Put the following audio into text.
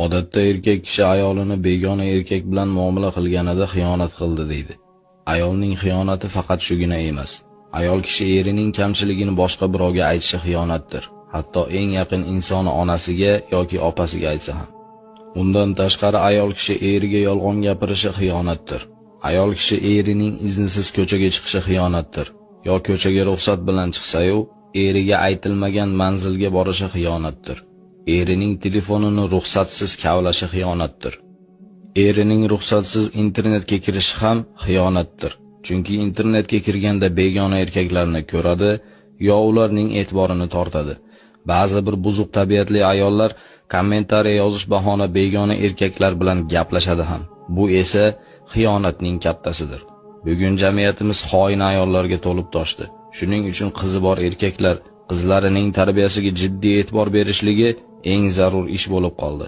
Odatda erkak kishi ayolini begona erkak bilan muomala qilganida xiyonat qildi deydi. Ayolning xiyonati faqat shugina emas. Ayol kishi erining kamchiligini boshqa birovga aytishi xiyonatdir. Hatto eng yaqin insoni onasiga yoki opasiga aytsa ham. Undan tashqari ayol kishi eriga yolg'on gapirishi xiyonatdir. Ayol kishi erining iznisiz ko'chaga chiqishi xiyonatdir. Yo ko'chaga ruxsat bilan chiqsa-yu, eriga aytilmagan manzilga borishi xiyonatdir. Erining telefonini ruxsatsiz kavlashi xiyonatdir. Erining ruxsatsiz internetga kirishi ham xiyonatdir. Chunki internetga kirganda begona erkaklarni ko'radi, yo ularning e'tiborini tortadi. Ba'zi bir buzuq tabiatli ayollar kommentariya yozish bahona begona erkaklar bilan gaplashadi ham. Bu esa xiyonatning kattasidir. Bugun jamiyatimiz xoin ayollarga to'lib toshdi. Shuning uchun qizi bor erkaklar qizlarining tarbiyasiga jiddiy e'tibor berishligi eng zarur ish bo'lib qoldi.